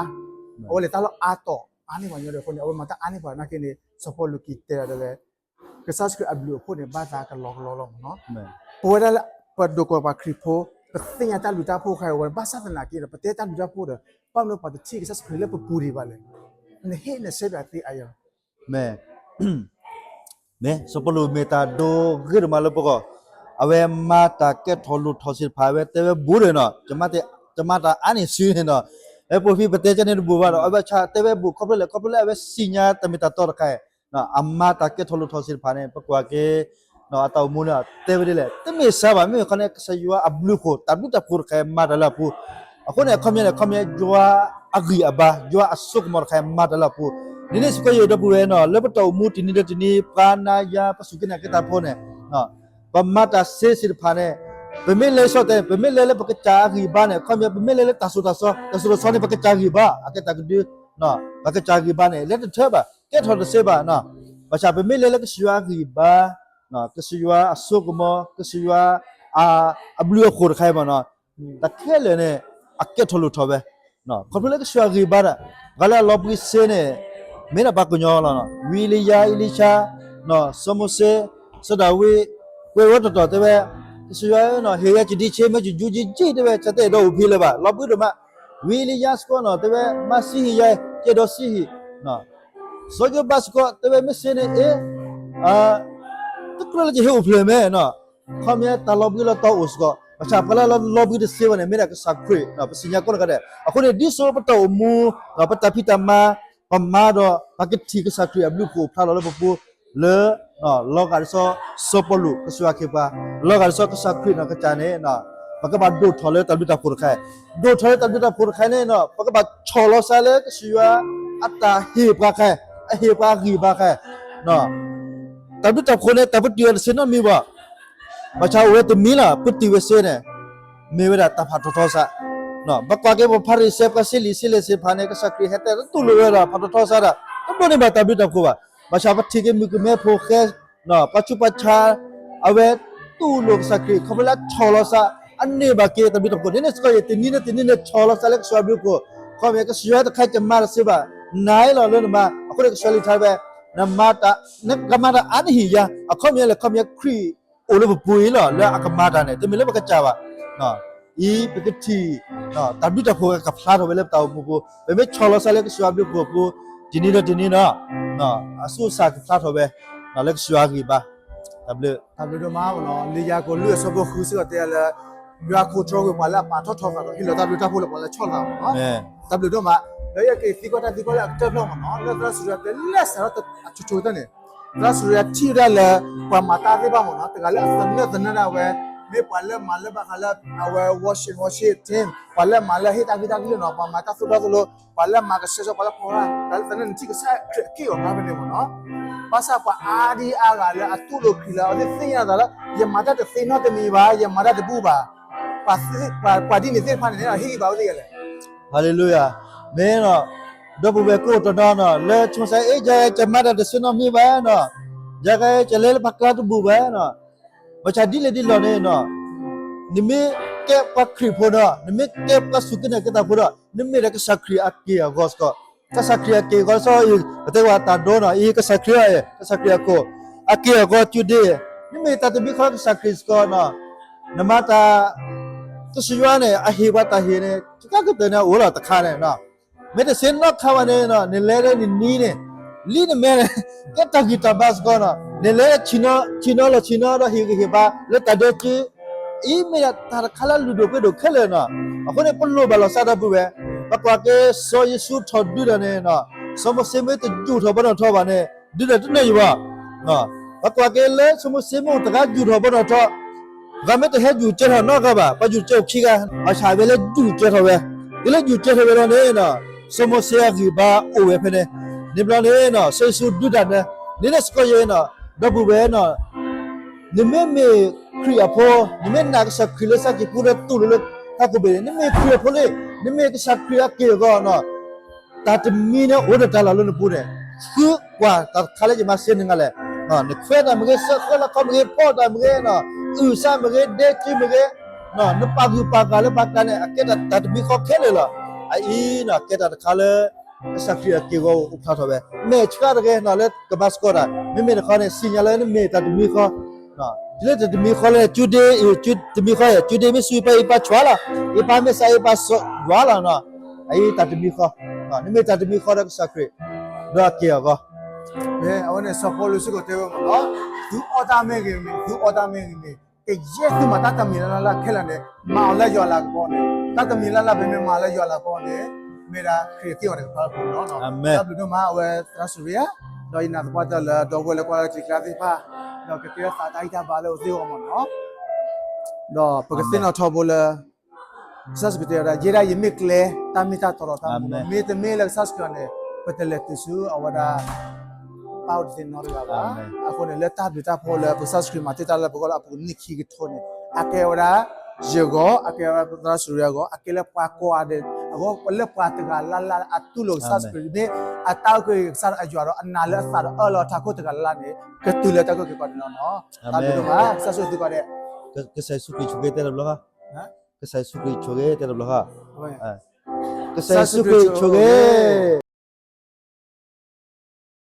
အဝဲလဲၤတၢ်လီၢ်အါတီၤ အါန့ၢ်ပှၤကညီဒဲးအဃိန့ၣ် အဝဲမၤတၢ်အါန့ၢ်ပှၤနာ်က့န့ၣ် စီၤပီလူးက့ၤတဲဒၣ်လၢ ကစၢ်ခရံာ်အဘျုးအဖှိၣ်န့ၣ် ဘၣ်သးကလီကလီလီၤမ့ၢ်နီၤ. ပဝဲဒၣ်လၢပဒိၣ်ကီၢ်ပှၤခရံာ်ဖိ ပသ့ၣ်ညါတၢ်ဘျုးတၢ်ဖှိၣ်တခါအံၤဝဲ ဘၣ်ဆၣ်သနာ်က့ဒီး ပတဲတၢ်ဘျုးတၢ်ဖှိၣ်ဒီး ဘၣ်မနုၤပှၤတထံၣ်ကစၢ်ခရံာ်လၢပပူၤဒံးဘၣ်လဲၣ်. နဟ့ၣ်နစဲးဘၣ်သ့အါယၤ မ့ၢ် မ့ၢ်စီၤပီလူးမ့ၢ်တၢ်ဒိဂ့ၤဒိၣ်မးလၢပဂီၢ်, အဝဲမၤတၢ်ကဲထီၣ်လိၣ်ထီၣ်သ့ၣ်တဖၣ် အဝဲတဲဝဲဘူးဒီးနီၤ, ယမၤတၢ်အါန့ၢ်ဆူန့ၣ်နီၤ, ပဖိဖံပတဲကန့ၣ်တဘူးဘၣ်ဒီး အဝဲဆၣ်တဲဝဲဘူးခီဖျိလဲၣ်, ခီဖျိလၢအဝဲသ့ၣ်ညါတၢ်မ့ၢ်တၢ်တီတခါအံၤ, အမၤတၢ်ကဲထီၣ်လိၣ်ထီၣ်သ့ၣ်တဖၣ်န့ၣ် ပကွၢ်က့ၤ အတၢ်အိၣ်မူန့ၣ် တဲဝဲဒ်လဲၣ်, တမ့ၢ်စှၤဘၣ်, မ့မ့ၢ်ခီန့ၣ် ကစၢ်ယွၤအဘျုးအဖှိၣ် တၢ်ဘျုးတၢ်ဖှိၣ်တခါအံၤမၤတၢ်လၢအပူၤ, အဃိန့ၣ် အခီပညီန့ၣ် အခီပညီယွၤအဂံၢ်အဘါ ယွၤအစိကမီၤတခါအံၤမၤတၢ်လၢအပူၤ, ဒ်န့ၣ်စ့ၢ်ကီးယဲၢ်ဒီပုၢ်ဝဲၢ်နီၤ လၢပတၢ်အိၣ်မူတနံၤဒီးတနံၤ ပှၤနၤယၤ ပစူၢ်က့ၤနာ်က့ၤတၢ်ဖိန့ၣ် ပမၤတၢ်စ့စ့ၢ်တဖၣ်န့ၣ် ပမ့ၢ်လဲၤစ့ၢ်တဲ ပမ့ၢ်လဲၤလၢပကစၢ်အဂံၢ်အဘါန့ၣ် အခီပညီ ပမ့ၢ်လဲၤလၢတၢ်သိၣ်တၢ်သီ တၢ်သိၣ်တၢ်သီန့ၣ် ပကစၢ်ဂံၢ်ဘါ အကဲတၢ်ကဒု ပကစၢ်ဂံၢ်ဘါန့ၣ် လဲၤတထၢဘၣ် ကဲထီၣ်တသ့ဘၣ်, ဘၣ်ဆၣ်ပမ့ၢ်လဲၤလၢကစၢ်ယွၤအဂံၢ်အဘါ ကစၢ်ယွၤအစိကမီၤ ကစၢ်ယွၤ အဘျုးအဖှိၣ်တခါအံၤမ့ၢ်နီၤ တၢ်ခဲလၢာ်န့ၣ် အကဲထီၣ်လိၣ်ထီၣ်ဝဲ, ခီဖျိလၢကစၢ်ယွၤဂံၢ်ဘါဒၣ် ပှၤလၢအလီၤဘှံးစ့န့ၣ် မ့ၢ်ဒၣ်ပှၤကညီလီၤ, ဝံအ့လံယၤ အ့လံၡါ စီၤမိၤၡ့ စီၤဒၤဝံး ကွဲးဝဲတီတီတဲဝဲ ကစၢ်ယွၤဧၢ ဟ့ၣ်ယၤကဒံးဆ့ မ့ၢ်ကယူကယံာ်တဲဝဲ ကတဲဒီးအိၣ်ဖဲလၢၤဘၣ် လီၤဘှံးဒိၣ်မး, ဝံအ့လံယၤစ့ၢ်ကီးနီၤ တဲဝဲ မၤစံဟ့ၣ်ယၤ ကဲဒီးစံဟ့ၣ် စီၤယိၤဘးစ့ၢ်ကီး တဲဝဲမ့ၢ်စ့န့ၣ် အ့ တကြၢးလၢယဟ့ၣ်အိၣ်ဖျဲၣ်မဲာ်နီၤ, ခီပညီတၢ်လီၤဘှံးလီၤတီၤအိၣ်စ့ၢ်ကီး, ဘၣ်ဆၣ်ပှၤလၢလီၤဘှံးတသ့ဘၣ်န့ၣ် မ့ၢ်ဒၣ်ကစၢ်ခရံာ် ပသ့ၣ်ညါကိးဂၤဒဲး, အဃိန့ၣ် ဒ်သိးပတၢ်အိၣ်မူ ပတၢ်ဖံးတၢ်မၤ ပမၤဒီး ပကထံၣ်ကစၢ်ခရံာ်အဘျုးအဖှိၣ်အိၣ်ဖျါလီၤလၢပပူၤ လၢ လီၤဂာ်ဒ်သိး စီၤပီလူး ကစၢ်ယွၤအခ့အပှၤ, လီၤဂာ်ဒ်သိးကစၢ်ခရံာ်နီၢ်ကစၢ်န့ၣ် ပကဘၣ်ဒိၣ်ထီၣ်လၢတၢ်ဘျုးတၢ်ဖှိၣ်တခါ, ဒိၣ်ထီၣ်လၢတၢ်ဘျုးတၢ်ဖှိၣ်တခါန့ၣ် ပကဘၣ်ဆီၣ်လီၤစၢ်လၢကစၢ်ယွၤအတၢ်ဟ့ၣ်ပှၤခါ, အဟ့ၣ်ပှၤအဂံၢ်ဘါခါ, တၢ်ဘျုးတၢ်ဖှိၣ်န့ၣ် တၢ်ပတုာ်အီၤတသ့နီတမံၤဘၣ်, ဘၣ်ဆၣ်အိၣ်ဝဲတမံၤလီၤ ပတုာ်ဝဲစ့န့ၣ် မ့ၢ်ဝဲဒၣ်တၢ်ဖးထီထီစး, ဘၣ်ကွၢ်က့ၤပှၤဖၤရံၤၡဲ ပှၤစ့လံာ်စ့လဲၣ်သ့ၣ်တဖၣ်န့ၣ် ကစၢ်ခရံာ်ဟဲတဲတူၢ်လိာ်ဝဲဒၣ်ဖးထီထီစးဒၣ် တဒိးန့ၢ်ဘၣ်တၢ်ဘျုးတၢ်ဖှိၣ်ဘၣ်, ဘၣ်ဆၣ်ပထံၣ်က့ၤမုၣ်ကမဲဖိဃဲ ပှၤဆူးပှၤဆါ အဝဲတူၢ်လိာ်ကစၢ်ခရံာ် ခီဖျိလၢဆီၣ်လီၤစၢ် အန့ၢ်ဘၣ်က့ၤတၢ်ဘျုးတၢ်ဖှိၣ်, ဒ်န့ၣ်စ့ၢ်ကီး တနံၤန့ၣ်တနံၤန့ၣ် ဆီၣ်လီၤစၢ်လၢကစၢ်ယွၤဘျုးဖှိၣ်, ခီပညီ ကစၢ်ယွၤတခါကမၤတသ့ဘၣ်, နၤလီၤလၢနမၤ, အဃိန့ၣ် ကစၢ်ယွၤကလုၢ်ကထါဝဲ နမၤတၢ်, နကမၤတၢ်အါနဟံၣ်ယါ, အခီပညီလဲၣ် ခီပညီခရံာ်အိၣ်လၢပပူၤအံၤလီၤ လၢအကမၤတၢ်န့ၣ် တမ့ၢ်လၢပကစၢ်ဘၣ် အံၤပကထံၣ် တၢ်ဘျုးတၢ်ဖှိၣ်ကဖျါထီၣ်ဝဲလၢပတၢ်အိၣ်မူပူၤ, ပမ့ၢ်ဆီၣ်လီၤစၢ်လၢကစၢ်ယွၤဘျုးဖှိၣ်အပူၤ, တနံၤဒီးတနံၤနီၤ, အသူၣ်အသးကဖျါထီၣ်ဝဲ လၢကစၢ်ယွၤအဂံၢ်ဘါ, တၢ်ဘျုး, တၢ်ဘျုးဒိၣ်မးနီၤ, လံာ်ယၤကိာ်လွံၢ်အဆၢဖိဃုစ့ၢ်ကီးတဲလၢ ယွၤခိးတြီကွံာ်ပှၤလၢအပာ်ထီၣ်ထီသးဒီး ဟ့ၣ်လီၤတၢ်ဘျုးတၢ်ဖှိၣ်လၢပှၤလၢဆီၣ်လီၤသးမ့ၢ်နီၤ, တၢ်ဘျုးဒိၣ်မး, ဒီးယက့ၤသံကွၢ်တၢ်သံကွၢ်လၢအကတၢၢ်ဖျၢၣ်မ့ၢ်နီၤ, လၢသရၣ်စူၤရံယၤတဲလၢစးထီၣ်အဆိကတၢၢ်န့ၣ် သရၣ်စူၤရံယၤထံၣ်ဝဲဒၣ်လၢ ပှၤမၤတၢ်သ့ၣ်တဖၣ်မ့ၢ်နီၤ, တဂၤလၢအသနၢၣ်သနၢၣ်ဒၣ်ဝဲ, မ့ၢ်ပှၤလၢမၤလၢဘၣ်ဃးလၢ အဝဲ worship worship team, ပှၤလၢမၤလၢဟ့ၣ်တၢ်ဂ့ၢ်တၢ်ကျိၤနီၤ, ပှၤမၤတၢ်သိၣ်တၢ်သီလိ, ပှၤလၢမၤကဆှဲကဆှီ ပှၤလၢဖီလာ်, တၢ်လၢသနၢၣ်န့ၣ်ထံၣ်ကစၢ်ခရံာ်အက့ၢ်အဂီၤဖဲန့ၣ်မ့ၢ်နီၤ, ဘၣ်ဆၣ်ပှၤအါဒံအါဂၤလၢအတူၢ်လိာ်ခရံာ်လၢအဝဲသ့ၣ်ညါသးလၢ ယမၤတၢ်တသ့နီတမံၤဘၣ်, ယမၤတၢ်တဘူၣ်ဘၣ် ပှၤဒ်န့ၣ်သ့ၣ်တဖၣ်န့ၣ် ဟ့ၣ်ဂံၢ်ဘါအိၣ်သ့ၣ်ယဲလဲၣ်. Hallelujah. မ့ၢ်နီၤ, ဒီပုၢ်ဝဲၢ်ကိးတနီၤနီၤ လၢဆိမိၣ်စ့ အဲ ယကမၤတၢ်တဆ့နီတမံၤဘၣ်နီၤ, ယကလဲၤလၢပှၤကျါတဘူၣ်ဘၣ်နီၤ, ဘၣ်ဆၣ်ဒ်လဲၣ်ဒ်လဲၣ်န့ၣ်နီၤ, နမ့ၢ်ကဲပှၤခရံာ်ဖိနီၤ, နမ့ၢ်ကဲပှၤစူၢ်က့ၤနာ်က့ၤတၢ်ဖိဒီး နမ့ၢ်ဒီးကစၢ်ခရံာ်အက့ၢ်အဂီၤစ့ၢ်ကီး, ကစၢ်ခရံာ်အက့ၢ်အဂီၤစ့ၢ်ကီးအံၤ ပတဲဝဲတၢ်ဒိနီၤ, အံၤကစၢ်ခရံာ်အံၤ ကစၢ်ခရံာ်အခိၣ်, အက့ၢ်အဂီၤကၠူဒ့, နမ့ၢ်တၢ်တမံၤဃီကစၢ်ခရံာ်စ့ၢ်ကီးနီၤ, နမၤတၢ် ကစၢ်ယွၤန့ၣ် အဟ့ၣ်ပှၤတၢ်ဟ့ၣ်န့ၣ် တခါကတၢၢ်န့ၣ် အအိၣ်လီၤတခါန့ၣ်, မ့ၢ်တဆ့နီတခါဘၣ်န့ၣ်နီၤ, နလဲၤလၢနနံၤန့ၣ် လံနမဲန့ၣ် ကဲတၢ်ဂံၢ်တၢ်ဘါစ့ၢ်ကီးနီၤ, နလဲၤဆ့ၣ်နီၤလီၤဆ့ၣ်နီၤဒီးဟ့ၣ်ဂံၢ်ဟ့ၣ်ဘါလၢတၢ်ဒဲးက့, အံၤမ့ၢ်ဒၣ်တၢ်တခါလၢအလုၢ်ဒိၣ်ပှ့ၤဒိၣ်ခဲလၢာ်နီၤ, အဃိန့ၣ် ပလိၣ်ဘၣ်လီၤစၢ်ဒီပုၢ်ဝဲၢ်, ပကွၢ်က့ၤစီၤယ့ၣ်ၡူးထီၣ်ဒုးဒီးန့ၣ်နီၤ, စီၤမိၤၡ့မ့ၢ်တယူာ်ထီၣ်ဘီနီၣ်ထီဘၣ်န့ၣ် ဒုးဒီးတန့ၢ်ယံၤဘၣ် ပကွၢ်က့ၤလၢစီၤမိၤၡ့မ့ၢ်တဂၤယူာ်ထီၣ်ဘီနီၣ်ထီ, တဂၤမ့ၢ်တဟဲယူာ်ကၢထီၣ်နီတဂၤဘၣ်, ပှၤယူာ်ကၢအိၣ်ခံဂၤ, ဘၣ်ဆၣ်ဝဲလၢယူာ်ကၢထီၣ်ဝဲ, တုၤလၢယူာ်ကၢထီၣ်ဝဲလီၤန့ၣ်နီၤ, စီၤမိၤၡ့အဂံၢ်ဘါအိၣ်ဝဲဖဲန့ၣ်, န့ၣ်ဘျီန့ၣ်နီၤ စီၤယ့ၣ်ၡူးဒုးတၢ်န့ၣ်, န့ၣ်န့ၣ်စ့ၢ်ကီးယဲနီၤ, ဒီပုၢ်ဝဲၢ်နီၤ, နမ့မ့ၢ်ခရံာ်အဖိ, နမ့ၢ်နာ်ကစၢ်ခရံာ်လၢစၢ်ကံၢ်ပူၤဒီးတူၢ်လိာ်လၢထးခိၣ်ဘ့ၣ်န့ၣ် နမ့ၢ်ခရံာ်အဖိလံ, နမ့ၢ်ကစၢ်ခရံာ်အက့ၢ်အဂီၤနီၤ, တၢ်တမံၤန့ၣ်အိၣ်ဒီးတၢ်လီၢ်လၢနပူၤန့ၣ်, ဃုကွၢ်တၢ်တခါလၢယမၤစ့န့ၣ်ဂၤလဲၣ်, နခွဲးတၢ်မ့ၢ်ဂ့ၤ, စၢဃၢလီၤခီမ့ၢ်ဂ့ၤ, ဖီၣ်တၢ်မ့ၢ်ဂ့ၤ, အုၣ်စၢ်မ့ၢ်ဂ့ၤ, ဒဲက့မ့ၢ်ဂ့ၤ, နပာ်ဂုၤပာ်ဂၤလၢပှၤကျါန့ၣ် အကဲတၢ်တမံၤဃီခဲလၢာ်လီၤ. အအံၤနီၤ ကဲတၢ်တခါလၢ ကစၢ်ခရံာ်အက့ၢ်အဂီၤအိၣ်ဖျါထီၣ်ဝဲ, မဲာ်ဆှးတဂ့ၤနီၤ လၢကမၤသကိးတၢ်, မ့မ့ၢ်တခီန့ၣ် သ့ၣ်ညါလၢနမ့ၢ်တၢ်တမံၤဃီ, တုၤလၢတၢ်တမံၤဃီလၢ ကၠူဒ့အံၤ, တမံၤဃီအံၤ ကၠူဒ့မ့ၢ်စူၢ်ပှၤအံၤပှၤဆှၢလီၤ, အံၤပှၤမ့ၢ်စးအံၤပှၤယွၤလီၤနီၤ, အအံၤတၢ်တမံၤဃီ, နမ့ၢ်တၢ်တမံၤဃီဒီးကစၢ်ခရံာ်, ဒီးအက့ၢ်အဂီၤ မ့ၢ်အဝဲန့ၣ် စီၤပီလူးစ့ၢ်ကီးတဲဝဲမ့ၢ်နီၤ, သုအီၣ်တၢ်မ့ၢ်ဂ့ၤမ့ၢ်, သုအီၣ်တၢ်မ့ၢ်ဂ့ၤမ့ၢ်, ကယဲၢ်သုမၤတၢ်တမံၤလၢ်လၢ်ခဲလၢာ်န့ၣ် မၤအီၤလၢယွၤလၤကပီၤန့ၣ်, တၢ်တမံၤလၢ်လၢ်ဖဲမ့ၢ်မၤလၢယွၤလၤကပီၤန့ၣ်, မ့ၢ်ဒၣ်ခရံာ်အက့ၢ်အဂီၤတကပၤလီၤနီၤ. တၢ်ဘျုးဒိၣ်မး အဝဲသရၣ်စူၤရံယါ, ဒီးယနာ်သပှၢ်တၢၢ်လၢဒီပုၢ်ဝဲၢ်လၢကွၢ်လၢထံကျါသ့ၣ်တဖၣ်, ဒီးကကဲထီၣ်သးတၢ်ဂံၢ်တၢ်ဘါလၢအဝဲသ့ၣ်အဂီၢ်မ့ၢ်နီၤ. ဒီးပကသ့ၣ်နီၣ်ထီဘိလၢ ကစၢ်ယ့ၣ်ၡူးခရံာ်တဲဝဲဒၣ် ယဲဒၣ်ယမ့ၢ်ကျဲ, တၢ်မ့ၢ်တၢ်တီဒီးတၢ်မူလီၤ. မ့တမ့ၢ်လၢကစၢ်ယ့ၣ်ၡူးခရံာ်န့ၣ် ပတလဲၤတုၤဆူအဝဲဒၣ် ပၢ်အိၣ်တသ့နီတဂၤဘၣ်. အဃိန့ၣ် လၢတၢ်ဘျုးတၢ်ဖှိၣ်လၢပကစၢ်ယ့ၣ်ၡူးခရံာ်မၤတ့ၢ်တၢ်လၢပဂီၢ်လၢအပူၤနံၣ်ခံကထိန့ၣ် အကဲဝဲဒၣ် ယဂီၢ်, အကဲဝဲဒၣ်သရၣ်စူၤရံယါအဂီၢ်, အကဲလၢပှၤကိးဂၤဒဲးအဂီၢ်, လၢပှၤတဂၤလၢ်လၢ်အတူၢ်လိာ်ကစၢ်ယ့ၣ်ၡူးခရံာ်, မ့ၢ်အတၢ်အုၣ်က့ၤကစၢ်ယွၤဒီးအနာ်လၢအသးဒီးအၢၣ်လီၤထးခိၣ်တဂၤလၢ်လၢ်န့ၣ် ကတုၤလၢတၢ်အုၣ်က့ၤခီန့ၣ်လီၤနီၤ. တၢ်ဘျုးဒိၣ်မး, ကစၢ်ယ့ၣ်ၡူးခရံာ်သ့ၣ်ကီးဒဲး, ကစၢ်ယ့ၣ်ၡူးခရံာ်ဆိၣ်ဂ့ၤတဲတဘျီဃီ, ကစၢ်ယ့ၣ်ၡူးခရံာ်ဆိၣ်ဂ့ၤတဲတဘျီဃီ, ကစၢ်ယ့ၣ်ၡူးခရံာ်ဆိၣ်ဂ့ၤ